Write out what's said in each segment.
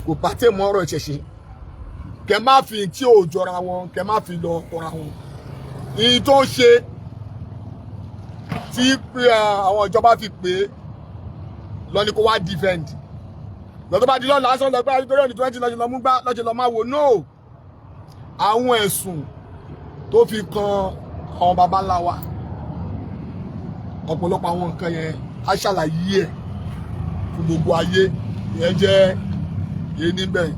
Kò pàtẹ́ mọ́ ọ̀rọ̀ ìṣẹ̀ṣe. Kẹ má fi tí ò jọra wọn, kẹ má fi lọ kọra wọn. Ìyí tó ń ṣe tí àwọn ìjọba fi pè é lọ ní kó wá defend lọ. Tó bá di lọ́la lásán lọ pé nítorí ọ̀nì 20 lọ́jọ́ lọ mú gbá lọ́jọ́ lọ máa wò no. Àwọn ẹ̀sùn tó fi kan àwọn baba ńlá wa, ọ̀pọ̀lọpọ̀ àwọn nǹkan yẹn, á ṣàlàyé ẹ̀ fún gbogbo ayé. Ìyẹn jẹ́ èyí níbẹ̀.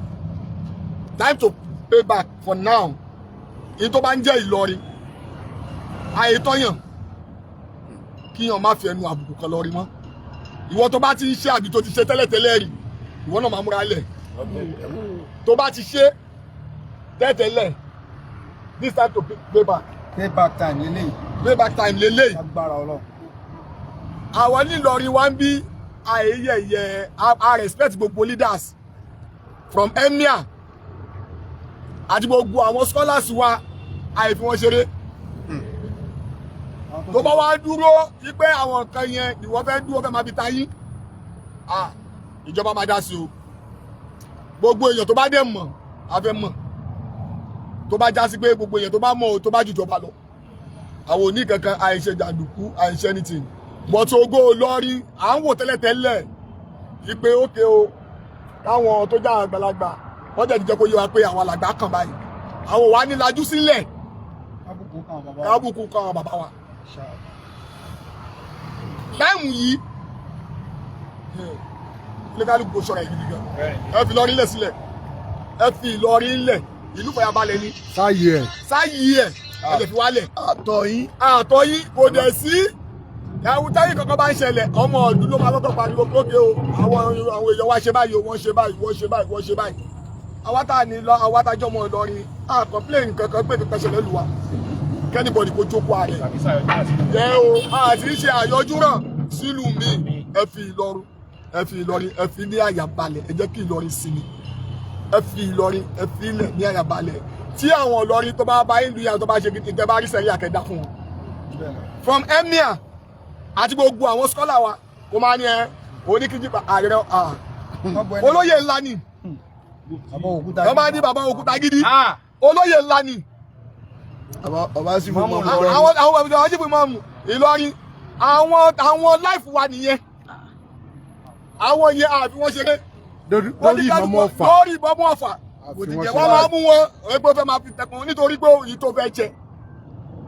Time to pay back for now. Èyí tó bá ń jẹ́ Ìlọrin, àìtọ́yàn kíyàn má fi ẹnu àbùkù kan lọ rí mọ́. Ìwọ tó bá ti ń ṣe àbí tó ti ṣe tẹ́lẹ̀tẹ́lẹ̀ rí, ìwọ náà máa múra lẹ̀. Tó bá ti ṣe tẹ́tẹ́lẹ̀, this time to pay back. Pay back time lélẹ́yìí. Pay back time lélẹ́yìí. Agbára Ọlọ́run. Àwọn nílọrin wa ń bí àyẹyẹ, a respect gbogbo leaders from emir àti gbogbo àwọn scholars wa, àìfi wọn ṣeré. Tó bá wá dúró wípé àwọn nǹkan yẹn ìwọ fẹ́ dúró, fẹ́ máa fi ta yín, ah, ìjọba máa dá sí o. Gbogbo èèyàn tó bá dẹ̀ mọ̀, a fẹ́ mọ̀. Tó bá já sí pé gbogbo èèyàn tó bá mọ̀ o, tó bá jùjọba lọ, àwọn òní kankan, àìṣe jàǹdùkú, àìṣe anything, but ògo Ìlọrin à ń wò tẹ́lẹ̀tẹ́lẹ̀ wípé ókè o, káwọn tó já àgbàlagbà wọ́n jẹ́ jíjẹ́ kó yé wa pé àwọn alàgbà kan báyìí, àwọn wà ní lajú sílẹ̀. Kábùkù kan bàbá wa. Kábùkù kan àwọn bàbá wa. Time yìí, ilé kálukú kò ṣọ́ra ìgidi gan. Ẹ fi Ìlọrin lẹ̀ sílẹ̀, ẹ fi Ìlọrin lẹ̀. Ìlú fàyàbalẹ̀ ni. Sáyé ẹ̀. Sáyé ẹ̀, ẹ lè fi wálẹ̀. Àtọ̀ yín. Àtọ̀ yín kò dẹ̀ sí ẹ̀wù. Táyì kankan bá ń ṣẹlẹ̀, ọmọ ọdún ló máa kọ́kọ́ pariwo kókè o. Àwọn èèyàn wa ṣe báyìí o, wọ́n ṣe báyìí, wọ́n ṣe báyìí, wọ́n ṣe báyìí. Àwa tá a ní lọ, àwa tá a jọ ọmọ Ìlọrin, a complain kankan pé kankan ṣẹlẹ̀ lù wá. Kí anybody kó jókòó ààrẹ yẹ o, a ti ṣe àyọjúràn sílùú mi. Ẹ fi Ìlọrin, ẹ fi Ìlọrin, ẹ fi ní àyà balẹ̀. Ẹ jẹ́ kí Ìlọrin sinmi. Ẹ fi Ìlọrin, ẹ fi ilẹ̀ ní àyà balẹ̀. Tí àwọn Ìlọrin tó bá bá ìlú yàtọ̀ tó bá ṣe kí tẹ bá rí sẹ́yìn àkẹ́dá fún wọn from emir àti gbogbo àwọn scholar wa, kó máa ní ẹ oníkíjí ààrẹ olóyè ńlá ni. Bàbá òkúta. Wọ́n máa ní bàbá òkúta gidi, olóyè ńlá ni. Ọba sí fún Mọ́mù mọ́mù. Ìlọrin. Àwọn chief imam Ìlọrin, àwọn life wa nìyẹn. Àwọn yẹn àfi wọ́n ṣeré. Lórí ìmọ̀mọ́ ọ̀fà. Lórí ìmọ̀mọ́ ọ̀fà. Àfi wọ́n Wọ́n máa mú wọn ẹgbẹ́ fẹ́ máa fi tẹkùn nítorí pé òyìn tó fẹ́ jẹ.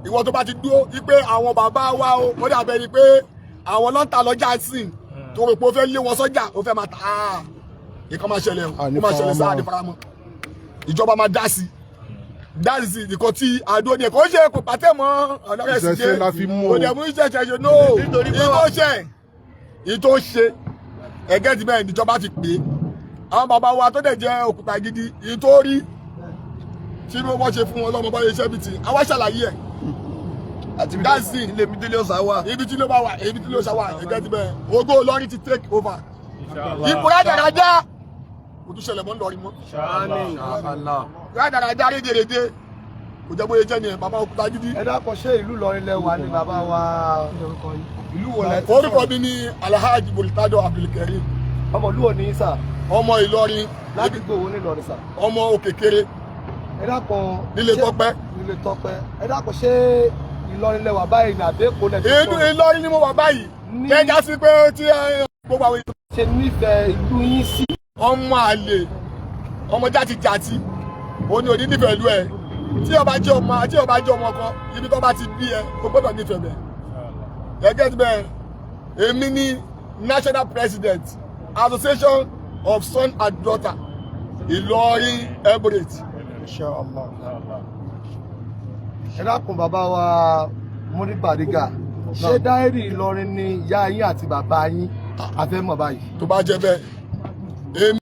Ìwọ tó bá ti dúró wípé àwọn bàbá wa o, ó dàbẹ̀ ni pé àwọn lọ́ńtà lọ́jà sìn, tó rò pé ó fẹ́ lé wọn sọ́jà, ó fẹ́ máa tà á, nǹkan máa ṣẹlẹ̀ o. Àní Ó máa ṣẹlẹ̀ sáà ní faramọ́. Faramọ́. Ìjọba máa dá sí, dá sí nǹkan tí àdó ni kò ṣe kò pàtẹ́ mọ́ ọ̀nà rẹ̀ sì Ìṣẹ̀ṣe la fi mú o. Kò dẹ̀ mú ìṣẹ̀ṣẹ̀ ṣe no. Ìtò ṣe, ìtò ṣe ẹgẹ́ ti bẹ́ẹ̀ níjọba ti pè é. Àwọn bàbá wa tó dẹ̀ jẹ́ òkúta gidi, ìtò rí tí wọ́n ṣe fún wọn lọ́mọ báyìí, iṣẹ́ bíi ti àwa ṣàlàyé ẹ̀. Àti ibi That's it. ilé mi délé ọ̀sà wà. Ibi tí ló bá wà, ibi tí ló ṣà wà, ẹgẹ́ ti bẹ́ẹ̀. Ògo Ìlọrin ti take over. Ipò rádaràdá kò tún ṣẹlẹ̀ mọ́ ńlọrin mọ́. Allah. Rádaràdá, rédèrèdè, kò jẹ́ bóyá jẹ́ ni ẹ̀ bàbá òkúta gidi. Ẹ dákun, ṣé ìlú Ìlọrin lẹ wà ní, bàbá wa? Ìlú wo lẹ ti Orúkọ sọ̀rọ̀? mi ni Alhaji Muritado Abdulkareem. Ọmọ ìlú wo ní sà? Ọmọ Ìlọrin. Ládùúgbò wo ní Ìlọrin sà? Ọmọ Òkèkèrè. Ẹ dákun. Nílé Tọ́pẹ́. Nílé Tọ́pẹ́. Ẹ dákun, ṣé Ìlọrin lẹ wà báyìí ní àbí Èkó lẹ ti Inú sọ̀rọ̀? Ìlọrin ni mo wà báyìí. Kẹjá sí pé tí gbogbo àwọn èèyàn Ṣe nífẹ̀ẹ́ ìlú yín sí? Ọmọ àlè, ọmọ játijàti òní òní nífẹ̀ẹ́ ìlú ẹ. Tí ọba jẹ́ ọmọ, tí ọba jẹ́ ọmọ kan, ibi tó bá ti bí ẹ, o gbọ́dọ̀ nífẹ̀ẹ́ bẹ́ẹ̀. Gẹ́gẹ́ bí bẹ́ẹ̀, èmi ni national president, Association of Son and Daughter Ìlọrin Emirate. Inshallah. Ẹ dákun, bàbá wa Múrí Bàrígà, ṣé dáírì Ìlọrin ni ìyá yín àti bàbá yín? A fẹ́ mọ̀ báyìí. Tó bá jẹ́ bẹ́ẹ̀, èmi,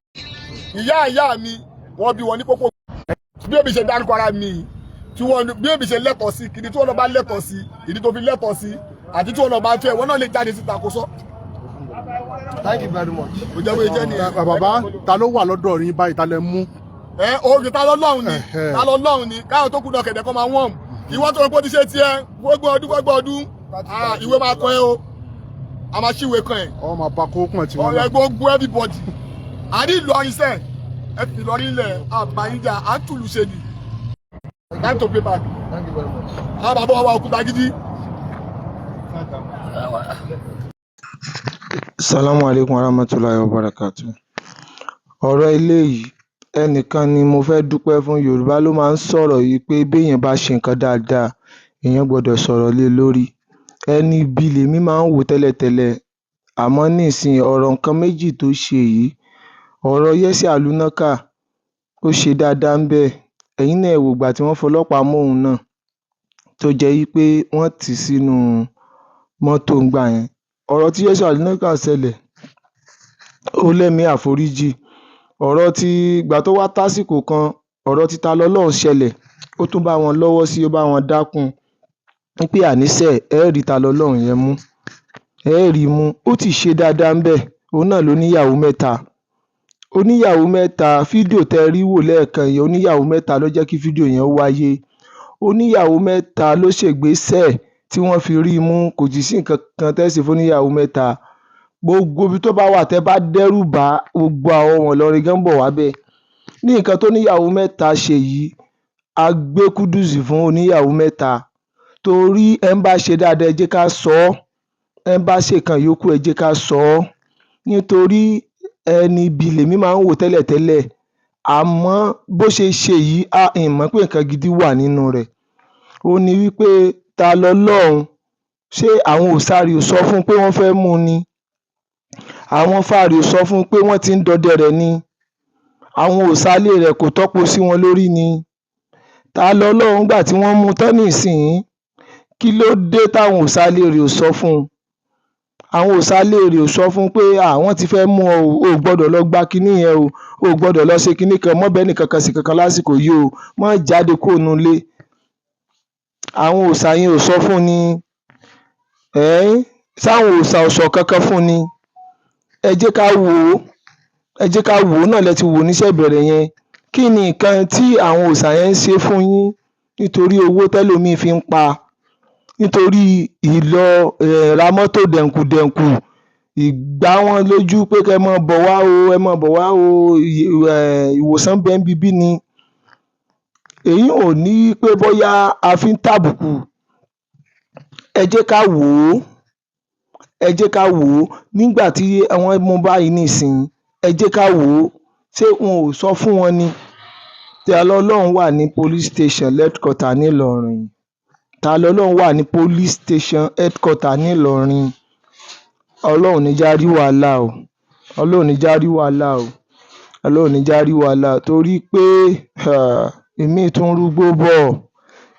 ìyá ìyá mi, wọ́n bí wọn ní pópó. Bí èmi ṣe dárúkọ ara mi, tí wọ́n bí èmi ṣe lẹ́tọ̀ọ́ sí kìdí, tí wọ́n lọ bá lẹ́tọ̀ọ́ sí ìdí tó fi lẹ́tọ̀ọ́ sí, àti tí wọ́n lọ bá fẹ́, wọ́n náà lè jáde síta kó sọ. Thank you very much. Kò jẹ́ bóyá jẹ́ nìyẹn. Bàbá, ta ló wà lọ́dọ̀ yín báyìí? Ta lẹ mú? Ẹ oògùn, ta lọ́lọ́run ni. Ta lọ́lọ́run ni káwọn tó kú náà kẹ̀dẹ̀ kọ́ máa wọ̀n. Ìwọ́n tó rò pé ó ti ṣe tiẹ̀ gbogbo ọdún, gbogbo ọdún, ah, ìwé máa kọ́ ẹ o. A máa ṣíwèé kan ẹ̀. Ọ máa ba kó kàn tí wọn Ọ̀rẹ́, gbogbo everybody àní Ìlọrin sẹ́. Ẹ fi Ìlọrin lẹ̀, àbáyíjà à ń tùlù ṣe ni. Time to pay back. Thank you very much. Àwọn bàbá wa òkúta gidi. Salamu alaikum warahmatulahi wabarakatuh. Ọ̀rọ̀ eléyìí, ẹnìkan ni mo fẹ́ dúpẹ́ fún. Yorùbá ló máa ń sọ̀rọ̀ yìí pé béèyàn bá ṣe nǹkan dáadáa, èèyàn gbọ́dọ̀ sọ̀rọ̀ lé lórí. Ẹni ibi lèmi máa ń wò tẹ́lẹ̀tẹ́lẹ̀, àmọ́ nísìnyí ọ̀rọ̀ nǹkan méjì tó ṣe yìí, ọ̀rọ̀ Yẹ́sì Àlùnákà, ó ṣe dáadáa ń bẹ̀. Ẹ̀yin náà ẹ wò ìgbà tí wọ́n fọlọ́pàá mú òun náà, tó jẹ́ wí pé wọ́n tì í sínú mọ́tò ńgbà yẹn. Ọ̀rọ̀ tí Yẹ́sì Àlùnákà ṣẹlẹ̀, ó lẹ́mìí àforíjì. Ọ̀rọ̀ tí ìgbà tó wá tásìkò kan, ọ̀rọ̀ tí Ta lọ́lọ́run ṣẹlẹ̀, ó tún bá wọn lọ́wọ́ sí, ó bá wọn dákun wípé àníṣe ẹ rí Ta lọ́lọ́run yẹn mú, ẹ rí i mú. Ó sì ṣe dáadáa ńbẹ̀. Òun náà ló níyàwó mẹ́ta, oníyàwó mẹ́ta. Fídíò tẹ́ ẹ rí wò lẹ́ẹ̀kan yẹn, oníyàwó mẹ́ta ló jẹ́ kí fídíò yẹn wáyé. Oníyàwó mẹ́ta ló ṣègbésẹ̀ tí wọ́n fi rí i mú. Kò sì sí nǹkan kan tẹ́ ṣe fún oníyàwó mẹ́ta. Gbogbo ibi tó bá wà, tẹ́ bá dẹ́rù bá gbogbo àwọn ọmọ Ìlọrin gan ń bọ̀ wá bẹ́ẹ̀. Ní nǹkan tó níyàwó mẹ́ta ṣe yìí, a gbé kúdùsì fún oníyàwó mẹ́ta, torí ẹ ń bá ṣe dáadáa, ẹ jẹ́ ká sọ ọ́. Ẹ ń bá ṣèkan yòókù, ẹ jẹ́ ká sọ ọ́. Nítorí ẹni ibi lèmi máa ń wò tẹ́lẹ̀tẹ́lẹ̀, àmọ́ bó ṣe ṣe yìí, a ì mọ̀ pé nǹkan gidi wà nínú rẹ̀. Ó ní wípé Ta lọ́lọ́run, ṣé àwọn òsàrì ò sọ fún un pé wọ́n fẹ́ mú un ni? Àwọn fáàrí ò sọ fún un pé wọ́n ti ń dọdẹ rẹ̀ ni? Àwọn òsàlẹ̀ rẹ̀ kò tọ́po sí wọn lórí ni? Ta lọ́lọ́run, gbà tí wọ́n mú un tán nísìnyí, kí ló dé táwọn òsàlẹ̀ rẹ̀ ò sọ fún un? Àwọn òsàlẹ̀ rẹ̀ ò sọ fún un pé àwọn ti fẹ́ mú ọ o, ò gbọ́dọ̀ lọ gba kinní yẹn o, ò gbọ́dọ̀ lọ ṣe kinní kan mọ́ bẹ́ẹ̀ nìkan kan sí kankan lásìkò yìí o, mọ́ jáde kúrò nílé. Àwọn òòṣà yẹn ò sọ fún ni sáwọn òòṣà ò sọ kankan fún ni? Ẹ jẹ́ ká wò ó, ẹ jẹ́ ká wò ó náà. Lẹ ti wò níṣẹ́ ìbẹ̀rẹ̀ yẹn, kí ni nǹkan tí àwọn òòṣà yẹn ń ṣe fún yín? Nítorí owó tẹ́lòmíì fi ń pa, nítorí ìlọ ra mọ́tò dẹ̀nkùdẹ̀nkù, ìgbá wọn lójú pé kẹ́ ẹ máa bọ̀ wá o, ẹ máa bọ̀ wá o, ìwòsàn ń bẹ níbí ni. Èyí ò ní pé bóyá a fi ń tàbùkù. Ẹ jẹ́ ká wò ó, ẹ jẹ́ ká wò ó. Nígbà tí wọ́n mú báyìí nísìnyí, ẹ jẹ́ ká wò ó, ṣé wọn ò sọ fún wọn ni? Ta lọ́lọ́run wà ní police station headquarter nílọrin. Ta lọ́lọ́run wà ní police station headquarter nílọrin. Ọlọ́run ní já rí wàhálà o, Ọlọ́run ní já rí wàhálà o, Ọlọ́run ní já rí wàhálà, torí pé ìmíì tún ń rúgbó bọ̀,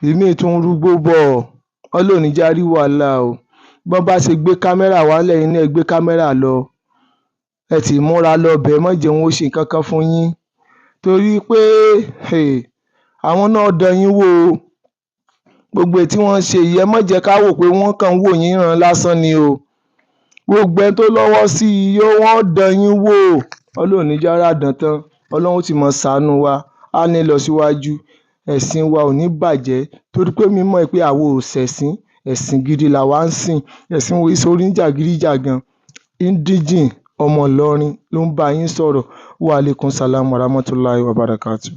ìmíì tún ń rúgbó bọ̀. Ọlọ́run ní já rí wàhálà o. Bọ́n bá ṣe gbé kámẹ́rà wálẹ̀ yín náà, ẹ gbé kámẹ́rà lọ, ẹ sì múra lọ bẹ̀, má jẹ́ wọn ó ṣe nǹkan kan fún yín, torí pé àwọn náà dán yín wò ó. Gbogbo èyí tí wọ́n ń ṣe yìí, ẹ má jẹ́ ká wò pé wọ́n kàn ń wò yín níran lásán ni o. Gbogbo ẹni tó lọ́wọ́ sí i yóò, wọ́n dán yín wò. Ọlọ́run ní jẹ́ á ràdán tán. Ọlọ́run ó sì máa ṣàánú wa, á ní ìlọsíwájú, ẹ̀sìn wa ò ní bàjẹ́, torí pé mi mọ̀ pé àwa ò ṣẹ̀sín, ẹ̀sìn gidi làwa ń sìn. Ẹ̀sìn wo ṣe oníjàgídíjàgan. Indigene ọmọ Ìlọrin ló ń bá yín sọ̀rọ̀. Wa alaikum salam warahmatulahi wabarakatuh.